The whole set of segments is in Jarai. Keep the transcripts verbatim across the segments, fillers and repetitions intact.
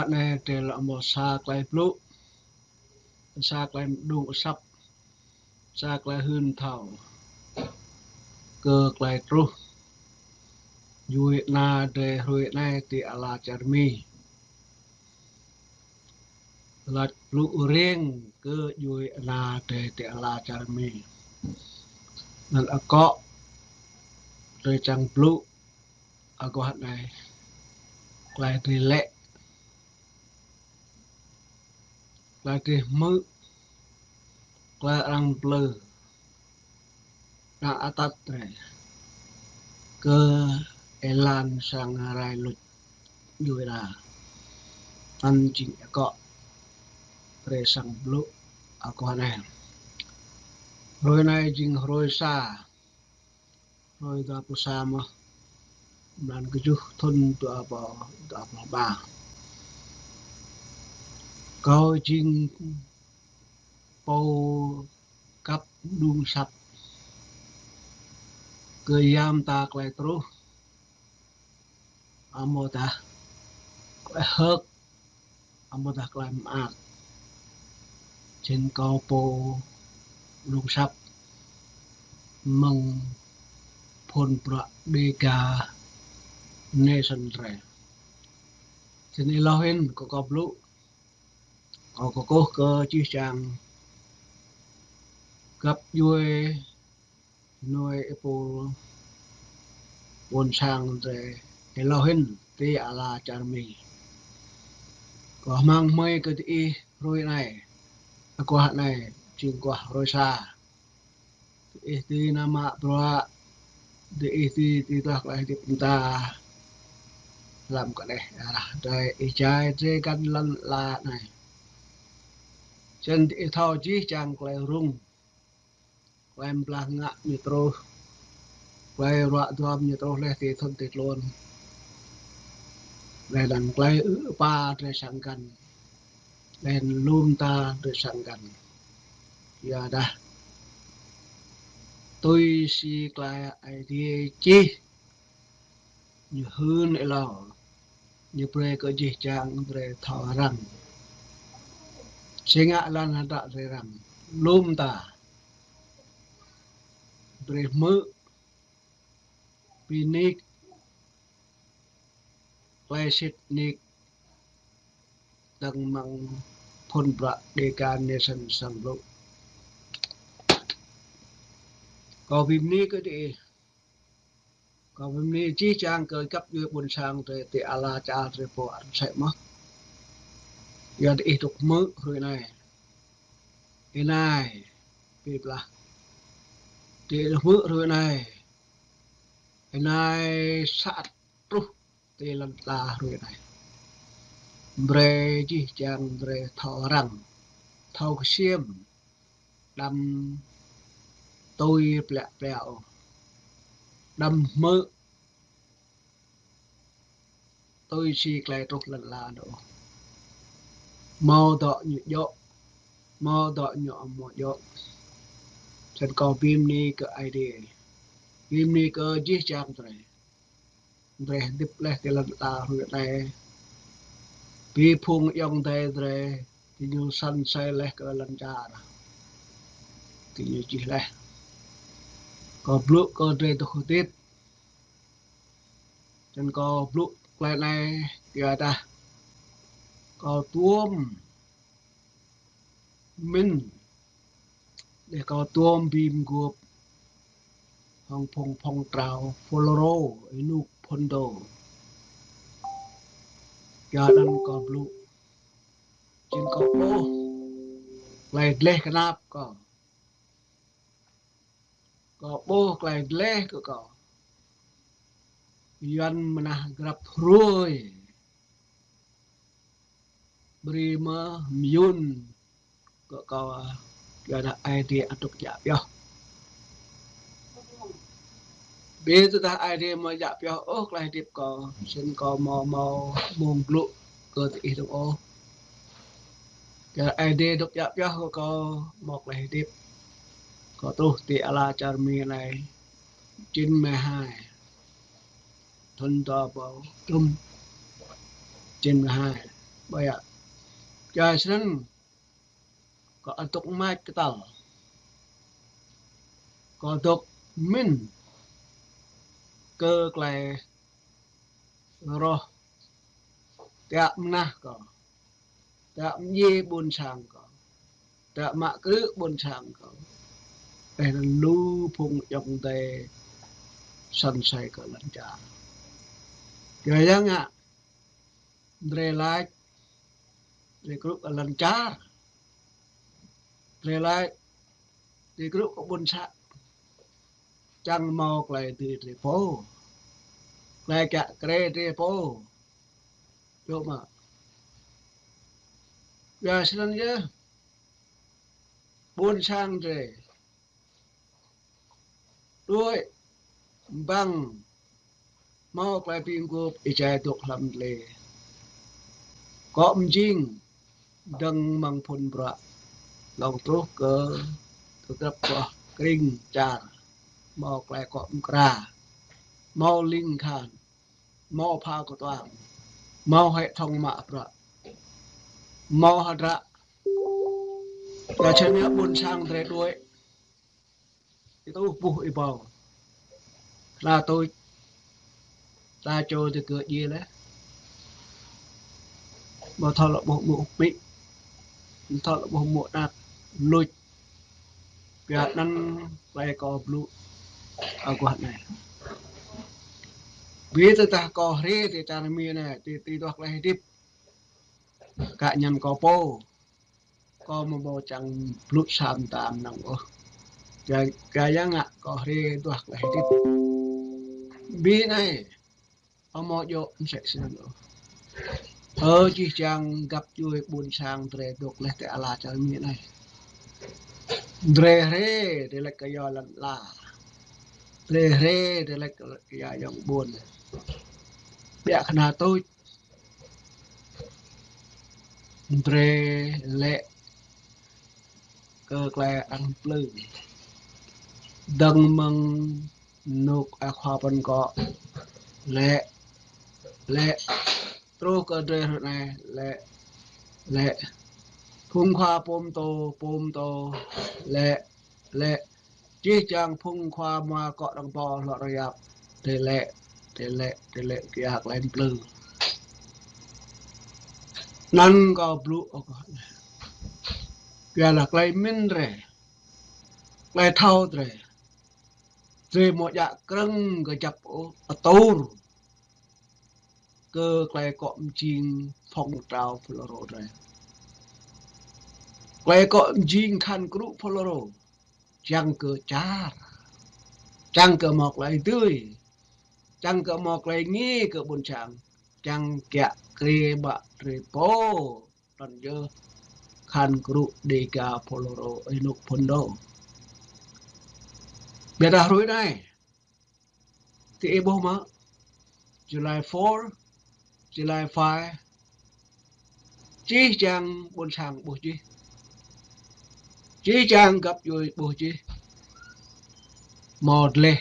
Anai drơi lŏ mơ̆ sa tơlơi blŭ, sa tơlơi mơđung asăp, sa tơlơi hưn thâo kơ tơlơi truh djuai ana drơi hrơi anai ti ala čar Mi. Laĭ blŭ reng kơ djuai ana drơi ti ala čar Mi. Anŭn akŏ drơi čang blŭ aguah anai, tơlơi drơi lĕ, tơlơi drơi hmư̆, tơlơi arăng plư, arăng atăt drơi kơ êlan sang rai luč djuai ana. Anŭn jing akŏ drơi čang blŭ aguah anai. Hrơi anai jing hrơi sa, hrơi dua pluh sa mơ̆n, mlan kơjuh thŭn dua rơbâo dua pluh ba. Kâo jing pô kăp mơđung asăp kơ ya mơta tơlơi truh, amâodah tơlơi hơ̆k, amâodah tơlơi mơak. Jing kâo pô mơđung asăp mơ̆ng phŭn bruă Dega Nation drơi. Jing hlâo hĭn kâo kơ blŭ, kâo kơkuh kơ jih jang găp djuai, ƀing ơi ƀu ƀôn sang drơi hlâo hĭn ti ala čar Mi. Kâo hmăng hmưi kơ diih hrơi anai, aguah anai jing aguah hrơi sa. Diih dưi nao mă bruă, diih dưi tơdah tơlơi hơdip mơta lăm kơđeh arah drơi êjai drơi găn lŏn ala anai. Jing diih thâo jih jang tơlơi rŭng, tơlơi blah ngă ñu truh, tơlơi ruă duăm ñu truh laih ti thŭn ti tluôn. Laih anŭn tơlơi ư̆ ơpa drơi sang găn, laih anŭn lŏm ta drơi sang găn. Yua dah tui si tơlơi Aê Diê čih, ñu hưn hlâo, ñu brơi kơ jih jang drơi thâo răng. Si ngă lŏn hơdră drơi răng, lŏm ta drơi hmư̆, bi nik, tơlơi sĭt nik dơ̆ng mơ̆ng phŭn bruă Dega Nation sang blŭ. Kâo bi mơni kơ diih, kâo bi mơni jih jang kơ găp djuai ƀôn sang drơi ti ala čar drơi pô arăng sĕ mơ̆n. Yua diih dŏ hmư̆ hrơi anai, hrơi anai, bi blah, diih dŏ hmư̆ hrơi anai, hrơi anai sat truh ti lŏn ala hrơi anai. Brơi jih jang drơi thâo răng, thâo kơsiêm, đăm tui plĕ plĕ ôh, đăm hmư̆ tui si tơlơi truh lŏn ala anŭn ôh. Hmâo dŏ ñu djŏ, hmâo dŏ ñu amâo djŏ. Jing kâo bi mơni kơ Aê Diê, bi mơni kơ jih jang drơi, drơi hơdip laih ti lŏn ala hrơi anai. Bi phung ayŏng adơi drơi, diñu săn asơi laih kơ lŏn čar, diñu čih laih. Kâo blŭ kơ drơi dŏ hơdip. Jing kâo blŭ tơlơi anai yua dah kâo tuôm mĭn, laih kâo tuôm bi mguôp hăng phung phong trào Fulro, ênuk Phun Đô. Yua anŭn kâo blŭ. Jing kâo ƀuh tơlơi dleh kơnap kâo. Kâo ƀuh tơlơi dleh kơ kâo. Yuan mơnah grăp hrơi brơi mơ̆ mơyŭn kơ kâo, yua dah Aê Diê ăt dŏ djă pioh. Bi tơdah Aê Diê amâo djă pioh ôh tơlơi hơdip kâo, snăn kâo amâo mâo mông blŭ kơ diih dŏ ôh. Yua Aê Diê dŏ djă pioh kơ kâo mâo tơlơi hơdip. Kâo truh ti ala čar Mi anai chín mươi hai. Thŭn dua rơbâo dŭm, chín mươi hai. Ƀơi a. Čar snăn kâo adôk mač kơtăl. Kâo adôk mĭn kơ klei roh tiă mnah kâo, tiă mdjiê ƀuôn sang kâo, tiă mă krư̆ ƀuôn sang kâo. Ƀơi anăn lu phung ayŏng adei săn asei kơ lăn čar. Kơ yang ngă, drei lač, drei krư̆ kơ lăn čar. Drei lač, drei krư̆ kơ ƀuôn sang. Čang mâo klei dưi drei pô. Klei kiă kriê drei pô. Čuh mă. Yua snăn yơh. Ƀuôn sang drei. Đuĕ ƀăng mâo klei bi mguôp êjai dôk hlăm tlê. Kŏ mjing dơ̆ng mơ̆ng phŭn bruă. Lŏng truh kơ, kơ grăp boh krĭng čar. Mâo klei kŏ mkra. Mâo ling khan. Mâo phao kơtuang. Mâo hệ thống mă bruă. Mâo hơdră. Yua čhăn yơh ƀuôn sang drei đuĕ. Ih tuh ƀuh ih ƀâo. Hla tuč. Hla čô tơ kơ djiê leh. Ƀu thâo lŏ ƀuh mŭk mĭ. Ƀu thâo lŏ ƀuh mŭk anak. Luč. Biă anăn klei kâo blŭ aguah anei. Bi tơdah kâo hriê ti čar Mi anei, ti, ti duah klei hdĭp. Kơ ñăn kâo pô. Kâo amâo mâo čang blŭ sa mta mnơ̆ng ôh. Kơ, kơ yang ngă kâo hriê duah klei hdĭp. Bi anei, amâo djŏ msĕ snăn ôh. Ơ, jih jang găp djuê ƀuôn sang drei dôk leh ti ala čar Mi anei. Drei hriê, drei lač kơ yua lăn ala. Drei hriê, drei lač kơ yua ayŏng ƀuôn. Biă kơ hna tuč. Drei lĕ kơ klei arăng mplư. Dơ̆ng mơ̆ng nuk a khua păn kŏ. Lĕ, lĕ. Truh kơ drei hrơi anei, lĕ, lĕ. Phung khua pô mtô, pô mtô, lĕ, lĕ. Jih jang phung khua mua kŏ đang pô hlŏ rơyap. Drei lĕ, drei lĕ, drei lĕ kiă klei mplư. Anăn kâo blŭ ôh kâo. Kiă lah klei mĭn drei. Klei thâo drei. Drei amâo djă krơ̆ng kơ jăp ôh, atur. Kơ klei kŏ mjing phong trào FULRO drei. Klei kŏ mjing khăn krŭ FULRO. Čang kơ čar. Čang kơ mâo klei dưi. Čang kơ mâo klei ngă kơ ƀuôn sang. Čang kiă kriê mă drei pô. Anăn yơh khăn krŭ Dega FULRO ênuk phŭn dô. Ƀiădah hruê anei. Ti ih ƀuh mơ̆? July four, July five. Jih jang ƀuôn sang ƀuh jih. Jih jang găp djuê ƀuh jih. Amâo dleh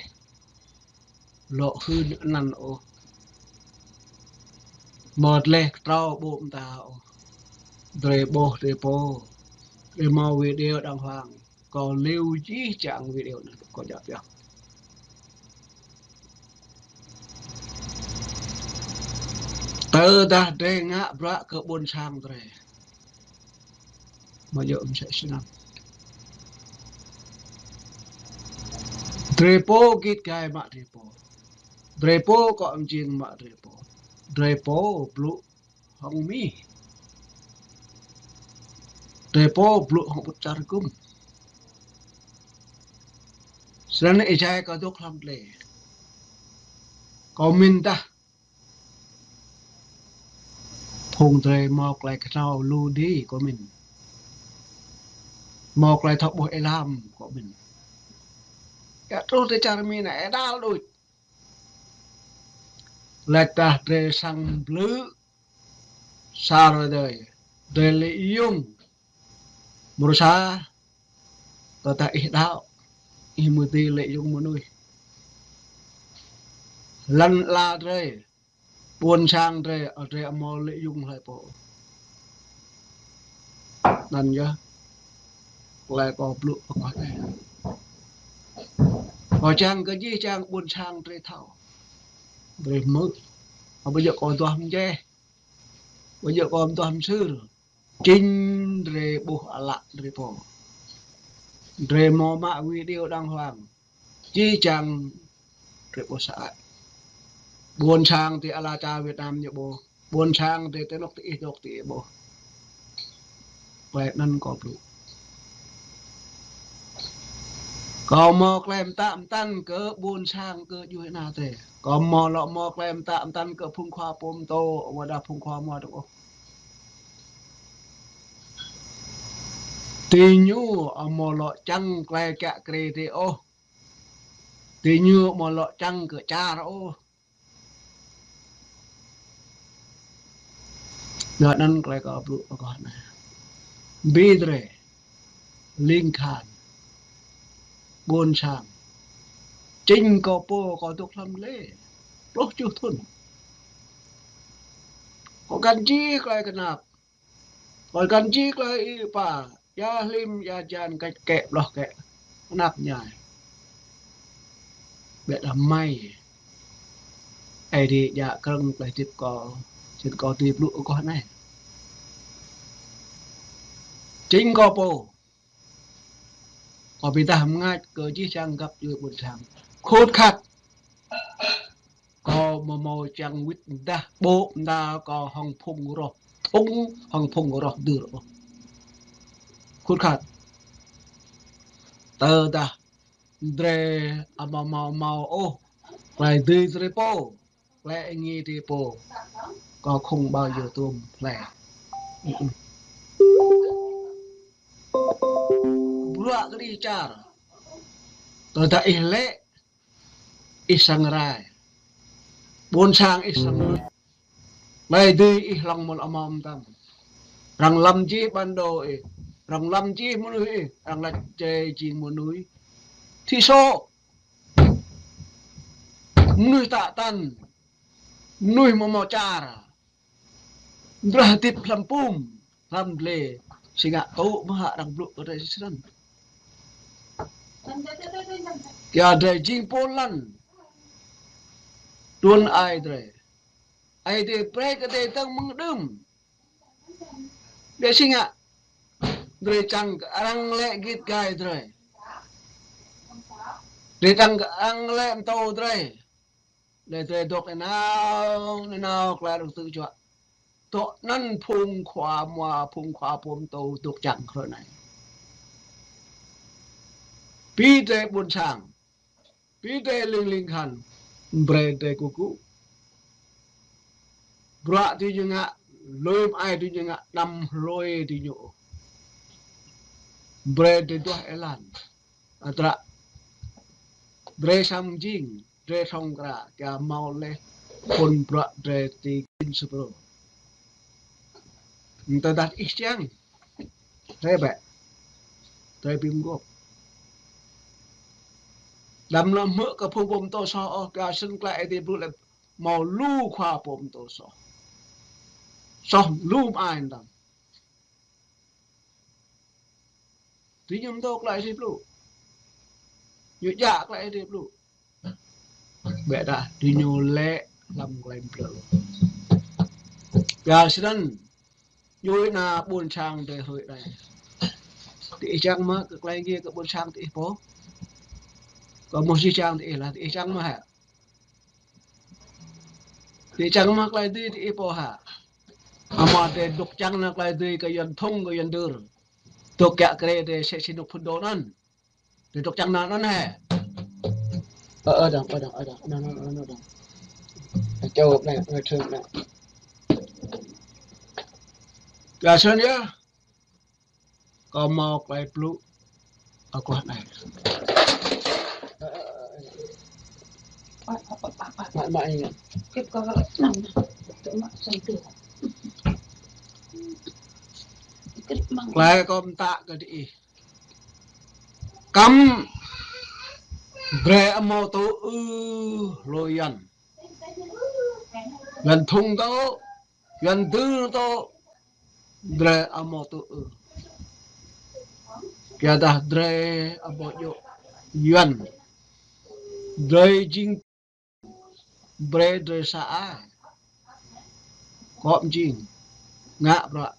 lŏ hưn anăn ôh. Amâo dleh ktrâo ƀô̆ mta ôh. Drei ƀuh drei pô. Drei mâo video đang hlang. Kâo liu jih jang video anăn kâo djă pioh. Tơdah drei ngă bruă kơ ƀuôn sang drei. Amâo djŏ msĕ snăn. Drei pô git gai mă drei pô. Drei pô kŏ mjing mă drei pô. Drei pô blŭ hŏng Mi. Drei pô blŭ hŏng ƀŭt čar gŭm. Snăn êjai kâo dôk hlăm tlê. Kâo mĭn dah. Phung drei mâo klei khnâo lu đĭ kâo mĭn. Mâo klei thâo ƀuh êlam kâo mĭn. Yua truh ti čar Mi anei êđal đuč. Lač dah drei săng blư̆. Sa rơdơi. Drei lĕ yŭng. Mrô sa. Tơdah ih đaŏ. Ih mơ̆ dưi lĕ yŭng mơnuih. Lăn ala drei. Ƀuôn sang drei, drei amâo lĕ yŭng hlei pô. Anŭn yơh, tơlơi kâo blŭ pơkŏh anai. Kâo čang kơ jih jang ƀuôn sang drơi thâo, drơi hmư̆. Ƀu djơ̆ kâo duah mơjeh, ƀu djơ̆ kâo duah mơsưr. Jing drơi ƀuh ală drơi pô. Drơi hmâo mă video đàng hoàng, jih jang drơi ƀuh sơăi. Ƀuôn sang ti ala čar Việt Nam ñu ƀuh. Ƀuôn sang ti tơnuk ti ih dŏ ti ih ƀuh. Tơlơi anŭn kâo blŭ. Kâo hmâo tơlơi pơtă pơtăn kơ ƀuôn sang kơ djuai ana drơi. Kâo hmâo lŏ hmâo tơlơi pơtă pơtăn kơ phung khua pô pơtô, wơ̆t dah phung khua mua dơ̆ng ôh. Ti ñu hmâo lŏ čang tơlơi kiă kriê drơi ôh. Ti ñu hmâo lŏ čang kơ čar ôh. Yua anŭn tơlơi kâo blŭ pơkŏh anai. Ƀing drơi, ling khan, ƀuôn sang. Jing kâo pô kâo dŏ hlăm lĕ pluh tơjuh thŭn. Kâo găn jih tơlơi kơnap. Kâo găn jih tơlơi ih pă, ia hlim, ia jan, kĕ kĕ, ƀloh kĕ, anăp ñai. Ƀĕ đah mai. Ơi Adai djă krơ̆ng tơlơi hơdip kâo, sĭt kâo tui blŭ kơ kâo anai. Jing kâo pô. Kâo ƀiă dah mơngač kơ jih jang găp djuai ƀuôn sang. Khut khat. Kâo hmâo hmâo čang wĭt dah ƀô̆ mơda kâo hăng phung roh thŭng, hăng phung roh dưr ôh. Khut khat. Tơdah drơi hmâo hmâo hmâo ôh tơlơi dưi drơi pô, tơlơi êngiê drơi pô, kâo không bao giờ tuôm tơlơi. Bruă kơ đĭ čar. Tơdah ih lĕ, ih săng rai. Ƀuôn sang ih săng rai. Tơlơi dưi ih hlŏng mơ̆n amăng mơtam. Arăng lăm jih bản đồ ih. Arăng lăm jih mơnuih ih. Arăng laĭ drơi jing mơnuih thiểu số. Mơnuih tă tăn. Mơnuih hmâo hmâo čar. Drah hơdip hlăm pum, hlăm glai, si ngă tŭ mơ̆ hă arăng blŭ kơ drơi sĭt srăn. Kiăng drơi jing pô lăn. Tuan ai drơi. Ai drơi brơi kơ drơi tơ̆ng mơ̆ng đưm. Biă si ngă. Drơi čang kơ arăng lĕ git gai drơi. Drơi čang kơ arăng lĕ mtô drơi. Lĕ drơi dŏ nanao, nanao klă rơ̆ng tơ̆ juă. Dŏ anŭn phung khua mua, phung khua pô pơtô dŏ čang hrơi anai. Pi drơi ƀuôn sang, pi drơi ling ling khăn, brơi drơi kơkuh. Bruă tui ñu ngă, lui mơai tui ñu ngă, anăm lui tui ñu. Brơi drơi duah êlan. Adră. Drơi sang jing, drơi song kră, kiăng hmâo lĕ phŭn bruă drơi ti kin sơprô. Tơdah ih čang. Drơi bĕ. Drơi ƀing gŏp. Đăm lŏm hmư̆ kơ phung pô pơtô soh ôh, kiăng sĭt klă ih ti blŭ lĕ hmâo lu khua pô pơtô soh. Soh lu mơai đăm. Tui ñu mtô klă ih ti blŭ. Ñu djă klă ih ti blŭ. Bĕ dah, tui ñu lĕ hlăm klei mplư. Biă sĭt anŭn, djuai ana ƀuôn sang drơi hrơi anai. Ti ih čang mơ̆ kơ klei ngiê kơ ƀuôn sang ti ih pô? Kơ mơ̆ si čang ti ih lah, ti ih čang mơ̆ hă? Ti čang mơ̆ klei dưi ti ih pô hă? Ama drơi dŏ čang nao klei dưi kơ Yuan thŭng kơ Yuan dơr. Dŏ kiă kriê drơi sĕ si nuk phŭn dŏ anŭn. Drơi dŏ čang nao anŭn hă? Ơ, ơ, đang, ơ, đang, ơ, đang, anŭn, anŭn, anŭn, đang. Čô anai, anai, thơm anai. Biă sĭt anŭn yơh. Kâo hmâo klei blŭ. Kâo kuah anai. Mă, mă, ih. Klei kâo pơtă kơ diih. Kăm brơi hmâo tŭ ư hlơi Yuan. Yuan thŭng tŭ, Yuan dơr tŭ, drơi hmâo tŭ ư. Kơ dah drơi amâo djŏ Yuăn. Drơi jing brơi drơi sa ai. Kŏ mjing. Ngă bruă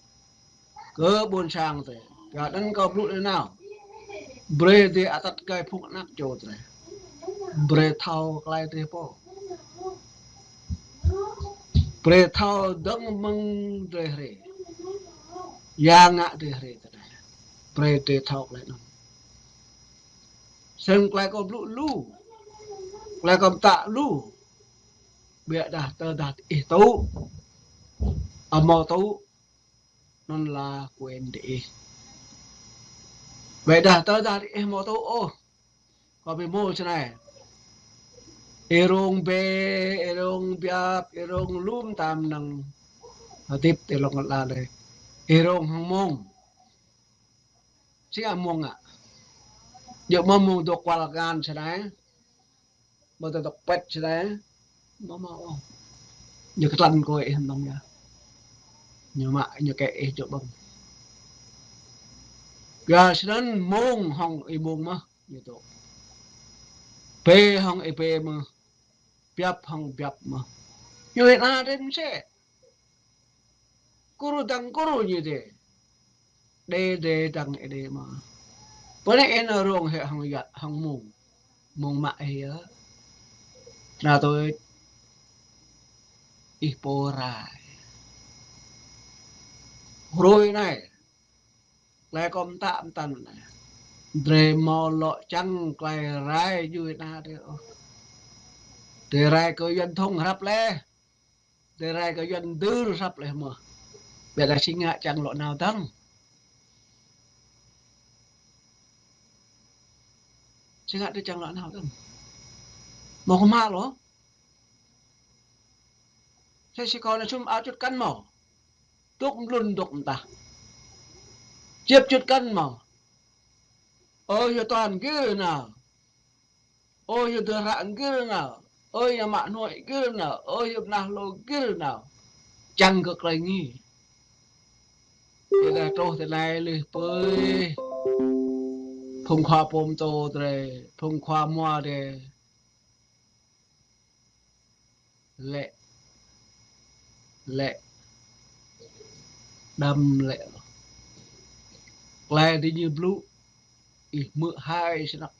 kơ ƀuôn sang drơi. Kơ anŭn kâo blŭ nanao. Brơi drơi atăt kơ phung anak čô drơi. Brơi thâo klai drơi pô. Brơi thâo dơ̆ng mơ̆ng drơi hrơi. Ya ngă drơi hrơi drơi. Brơi drơi thâo klai anŭn. Snăn klai kâo blŭ lu. Klai kâo mtă lu. Biă dah tơdah ih tŭ. Amâo tŭ. Anŭn là quyền diih. Biă dah tơdah ih amâo tŭ ôh. Kâo bi mơ̆ snei. Ih rông bê, ih rông biăp, ih rông lŏm tam năng. Hơdip ti lŏng ala lĕ. Ih rông hăng mông. Či ngă mông ngă. Djŏ mơ̆ mông dŏ kual kan snei. Mơ̆ tơdŏk pĕt čơđai, mơ̆ mơ̆ ôh. Ñu kơtlăn kơ ih mơ̆ng yơh. Ñu mă, ñu kĕ ih čŏk ƀơ̆ng. Gah snăn mông hŏng ih mông mơh, ñu tŭ. Bê hŏng ih bê mơh. Biăp hŏng biăp mơh. Ñu hĭ na đen msĕ. Kuru dăng kuru ñu dê. Đê đê dăng ê đê mă. Pơ anai ih nao rông hĕ hŏng yă, hŏng mông. Mông mă ih yơh. Nao tui ih pô rai. Hrơi anai. Klai kâo mtă mtăn anai. Drơi mâo lŏ čang klai rai djuê ana drơi ôh. Drơi rai kơ Yuăn thông hrăp leh. Drơi rai kơ Yuăn dưr hrăp leh mơh. Biă dah si ngă čang lŏ nao dơ̆ng. Si ngă drơi čang lŏ nao dơ̆ng. Mâo kơ mă lŏ. Sĕ si kâo nao čum ao čut kăn mâo. Dŏ mlŭn dŏ mtah. Čĕp čut kăn mâo. Ơ yua tuan gir nao. Ơ yua dơhră gir nao. Ơ yua mă hnuă gir nao. Ơ yua mnah lô gir nao. Čang kơ klai ngĭ. Tơdah truh tơ anai lih pơi. Phung khua pô mtô drơi. Phung khua mua drơi. Lĕ. Lĕ. Đăm lĕ. Klai diñu blŭ. Ih hmư̆ hai snăk.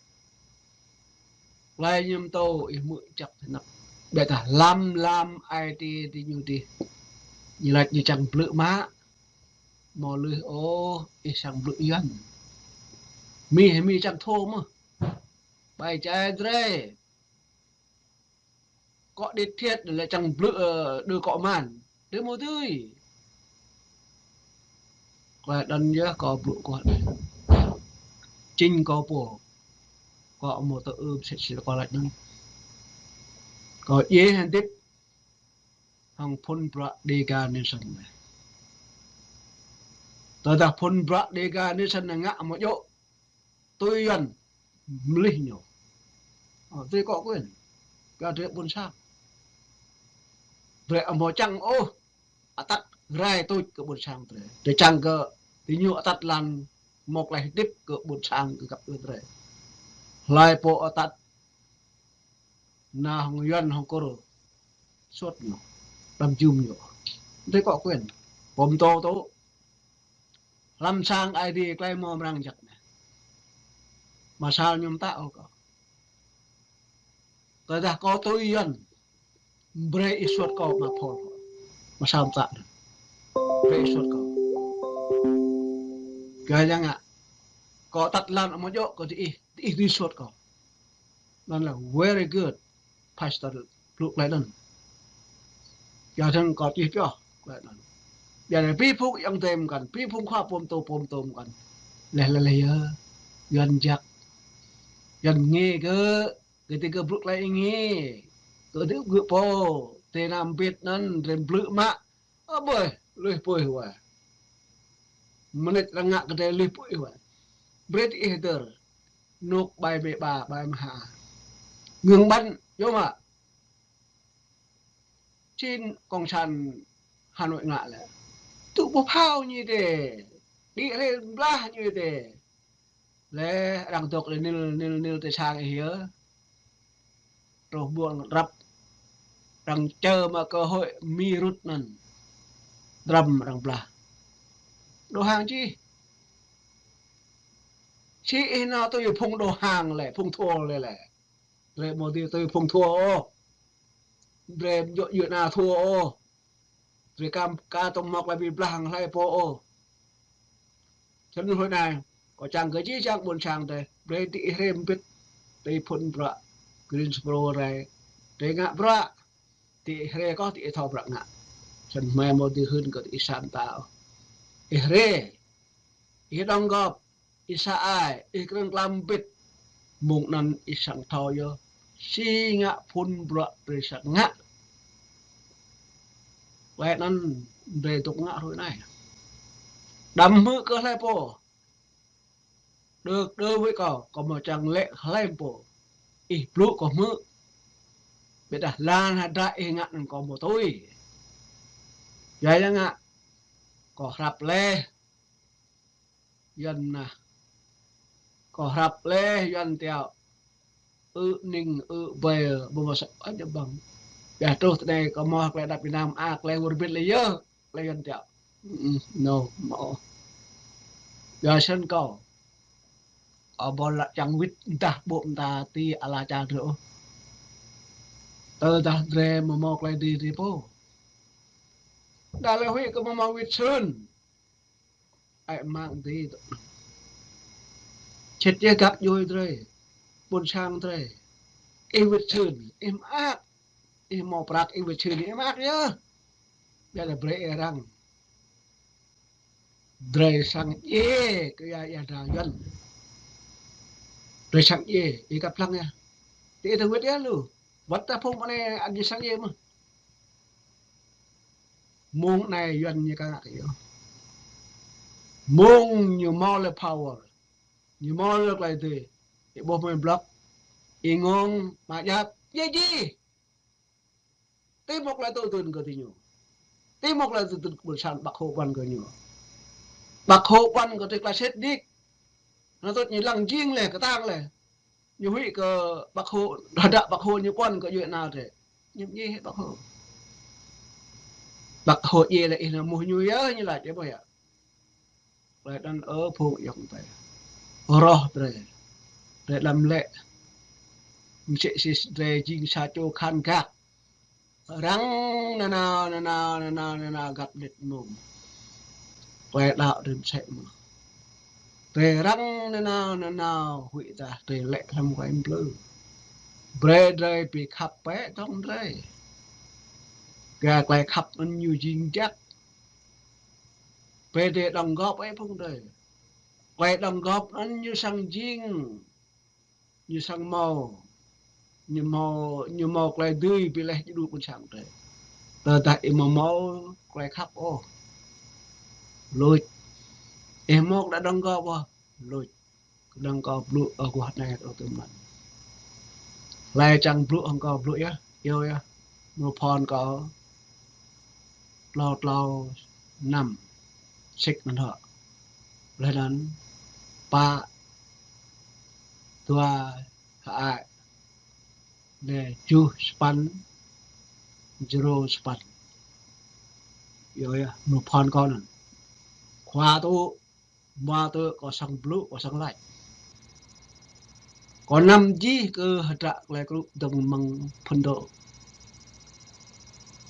Klai ñu mtô ih hmư̆ čăk snăk. Biă dah lăm lăm ai tiê diñu dih. Ñu lač ñu čang blư̆ mă. Mâo lưh ôh ih čang blư̆ Yuăn. Mi hĕ mi čang thô mơh. Bai čai drơi. Kŏ điêt thiêt lĕ čang blư̆, ơ, đơ kŏ man. Đơ mâo dưi. Klai anŭn yơh kâo blŭ kâo anai. Čing kâo pô. Kâo mâo tơ ưm sĕ sĕ kâo lač anŭn. Kâo djai hơdip hăng phŭn bruă Dega Nation anai. Tơdah phŭn bruă Dega Nation anai ngă mâo djŏ. Tui Yuăn mlih ñu. Ơ, drơi kŏ quyền. Kơ drơi ƀuôn sang. Drơi amâo čang ôh. Atăt rai tuč kơ ƀuôn sang drơi. Drơi čang kơ diñu atăt lăn mâo klei hơdip kơ ƀuôn sang kơ găp ư drơi. Hlơi pô atăt nao hŏng Yuăn hŏng Kur. Suôt ñu. Đăm jum ñu. Drơi kŏ quyền. Pô mtô tŭ. Hlăm sang Aê Diê klei mâo mrang jăk anai. Mă sal ñu mtă ôh kâo. Tơdah kâo tui Yuăn. Brơi ih suôt kâo mă phôl. Mă sal mtă anŭn. Brơi ih suôt kâo. Gah yang ngă. Kâo atăt lăn amâo djŏ kơ diih, diih dưi suôt kâo. Anŭn là very good. Pastor blŭ klei anŭn. Yua anŭn kâo čih pioh klei anŭn. Yua anŭn bi phung ayŏng adei mkăn, bi phung khua pô mtô pô mtô mkăn. Leh leh leh yơh. Yuăn jăk. Yuăn ngê kơ, kơ tơ kơ blŭ klei ngê. Kơ tơ kơ pô, tơ nam bit anŭn, rem blư̆ mă. Ơ ƀơi, lui pui wa. Mơnit rơngă kơ tơ lui pui wa. Brơi ih dơr. Nuk bai mê ba, bai mha. Ngưng bắn, yơh mă. Čin cộng sản Hà Nội ngă lĕ. Tŭ ƀu phao ñu tê. Đĭ hrê blah ñu tê. Lĕ arăng dŏ lĕ nil, nil, nil tơ sang ih yơh. Truh ƀuôn drăp. Arăng čơ mă cơ hội mi rut anŭn. Drăm arăng blah. Đầu hàng čih. Či ih nao tui phung đầu hàng lĕ, phung thua lĕ lĕ. Drei ƀu dưi tui phung thua ôh. Drei ƀu djơ̆ djơ̆ nao thua ôh. Drei kăm ka tŏng mơ̆k lĕ bi blah hăng hlơi pô ôh. Čơnŭn hrơi anai, kâo čang kơ či čang ƀôn sang drei, brei tơ ih hrĕ mbĭt, tơ ih phŭn bruă, Greensboro rai, tơ ih ngă bruă, tơ ih hrĕ kơ tơ ih thâo bruă ngă. Čơnŭn hmei ƀu dưi hưn kơ tơ ih sa mta ôh. Ih hrĕ, ih đóng góp, ih sa ai, ih krơ̆ng klăm mbĭt. Mơ̆ng anŭn ih săng thâo yơh. Si ngă phŭn bruă drei săng ngă. Klei anŭn drei dŏ ngă hrơi anai. Đăm hmư̆ kơ hlơi pô. Đơ, đơ wĭt kâo, kâo ƀu čang lĕ hlơi pô. Ih blŭ kâo hmư̆. Ƀiădah lăn hơdră ih ngă anŭn kâo ƀu tui. Yua yang ngă. Kâo hrăp leh. Yuan nah. Kâo hrăp leh Yuan tiŏ. Ư ning, ư bai, ƀu mơ̆ sa ôh jơbang. Biă truh tơ anai kâo mơ̆ klei đăp Việt Nam, a klei wơr bĭt lĕ yơh, klei Yuan tiŏ. Mm, no, mơ̆. Yua sĭt kâo. Ơ ƀu lă čang wĭt dah ƀô̆ mta ti ala čar drei ôh. Tơdah drei mơ̆ mơ̆ klei dưi drei pô. Dah lĕ huĭ kơ mơ̆ mơ̆ wĭt sĭt. Ai mă dưi tŏ. Čĭt yơh găp djuai drei. Ƀôn sang drei. Ih wĭt sĭt. Ih mơak. Ih mơ̆ prăk ih wĭt sĭt. Ih mơak yơh. Biă lĕ brei ih răng. Drei săng djai kơ ia ia drao Yuan. Drei săng djai. Ih kăp lăng yơh. Tơ ih tơ wĭt yơh lu. Wăt ta phung anai ăt ñu săng djai mơ̆. Mơ̆ng anai Yuan ñu kơ ngă kơ yơh. Mơ̆ng ñu mơ̆ lĕ power. Ñu mơ̆ lĕ klei tê. Ih ƀuh mơ̆ blŏk. Ih ngŏng mă jăp. Yơh jih. Tơ mơ̆ klei tŭ tŭn kơ tơ ñu. Tơ mơ̆ klei tŭ tŭn kơ ƀôn sang Bác Hồ ƀuăn kơ ñu. Bác Hồ ƀuăn kơ tơ klei sĭt nik. Anŭn tŭ ñu lăng jing lĕ, kơtang lĕ. Ñu huĭ kơ Bác Hồ, hơdră Bác Hồ ñu ƀuăn kơ djuai nao drei. Ñu djai hĭ Bác Hồ. Bác Hồ djai lĕ ih nao mơ̆ ñu yơh ñu laĭ djai ƀuh yơh. Klei anŭn ơ phung ayŏng adơi. Rŏh drei. Drei đăm lĕ. Msĕ si drei jing sa čô khăn gak. Răng nanao, nanao, nanao, nanao găp đĭt mơ̆ng. Klei đaŏ rĭm sĕ mơ̆. Drei răng nanao, nanao huĭ dah drei lĕ hlăm klei mplư. Brei drei bi khăp pĕ tŏng drei. Kơ klei khăp anŭn ñu jing jăk. Brei drei đóng góp ơ phung drei. Klei đóng góp anŭn ñu săng jing. Ñu săng mâo, ñu mâo, ñu mâo klei dưi bi leh djru ƀôn sang drei. Tơdah ih mơ̆ mâo klei khăp ôh. Luč. Ih mâo klei đóng góp ôh. Luč. Kơnơ̆ng kâo blŭ ơ guah anai ơ tơm mlan. Hlơi čang blŭ hăng kâo blŭ yơh, iâu yơh. Mrô phone kâo. Klâo klâo năm. Sik anŭn hŏ. Leh anŭn pă dua hai leh juh sapăn zero sapăn. Yơh yơh, mrô phone kâo anŭn. Khua tŭ, mă tŭ kâo săng blŭ, kâo săng laĭ. Kâo năm jih kơ hơdră klei krŭ dơ̆ng mơ̆ng phŭn dŏ.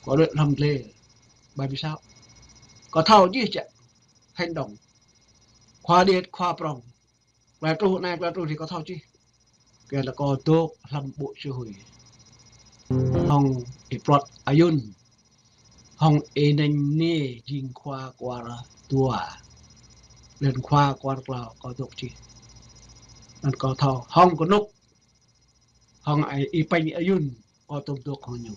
Kâo đuaĭ hlăm dlê. Bai bi săp. Kâo thâo jih čĕ. Hành động. Khua điêt, khua prŏng. Klei truh anai, klei truh adih kâo thâo jih. Kơ lĕ kâo dŏ hlăm ƀô̆ čư̆ huĭ. Hŏng ih Prăt Ayun. Hŏng ih Neng Ni jing khua kual dua. Lĕn khua kual klâo kâo dŏ čih. Anŭn kâo thâo hŏng kơnŭk. Hŏng ai, ih Peng Ayun, kâo tŭm dŏ hŏng ñu.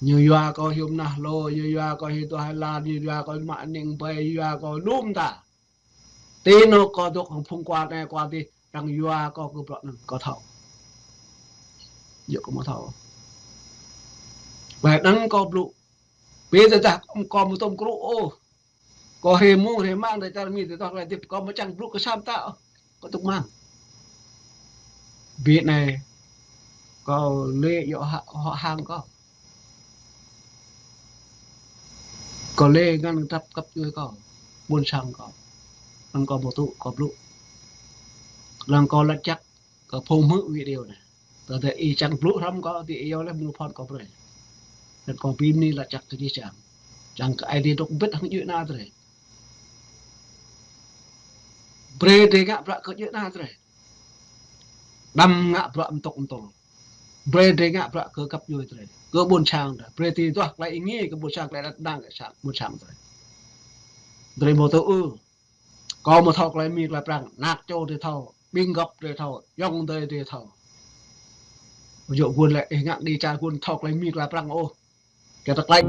Ñu yua kâo hiư̆m nah lô, ñu yua kâo hiư̆m tuh hai lan, ñu yua kâo mă ning bai, ñu yua kâo lŏm ta. Tơ anŭn kâo dŏ hŏng phung kual anai kual adih, arăng yua kâo kơ bruă anŭn, kâo thâo. Yua kâo mơ̆ thâo. Ƀai anŭn kâo blŭ. Bơ tơdah kâo mơ̆ tŭm krŭ ôh. Kâo hrĕ mơ̆ng hrĕ măng tơ čar Mi tơ tŏh klei hơdip, kâo mơ̆ čang blŭ kơ sa mta ôh. kâo tŭk mang. Ƀing anai kâo lĕ yua hă-, hŏ hăng kâo. Kâo lĕ ngăn drap găp djuai kâo, ƀôn sang kâo. Anŭn kâo ƀu tŭ, kâo blŭ. Lăng kâo laĭ čăk kơ phung hmư̆ video anai. Tơdah ih čang blŭ hrăm kâo, ih iâu laih mơnuih phŏn kâo brơi. Anŭn kâo ƀing anai laĭ čăk kơ jih jang. Čang kơ Aê Diê dŏ ƀĭt hăng djuai ana drơi. Brơi drơi ngă bruă kơ djuai ana drơi. Đăm ngă bruă mtŭk mtŭl. Brơi drơi ngă bruă kơ găp djuai drơi, kơ ƀôn sang drơi. Brơi tơlơi duah tơlơi êngiê kơ ƀôn sang, tơlơi đăt đang kơ sang, ƀôn sang drơi. Drơi ƀu tŭ ư. Kâo mơ̆ thâo tơlơi Mi tơlơi Prăng, anak čô drơi thâo, ƀing gŏp drơi thâo, ayŏng adơi drơi thâo. Yua guôn lĕ, ih ngă đi čar guôn thâo tơlơi Mi tơlơi Prăng ôh. Kơ tơlơi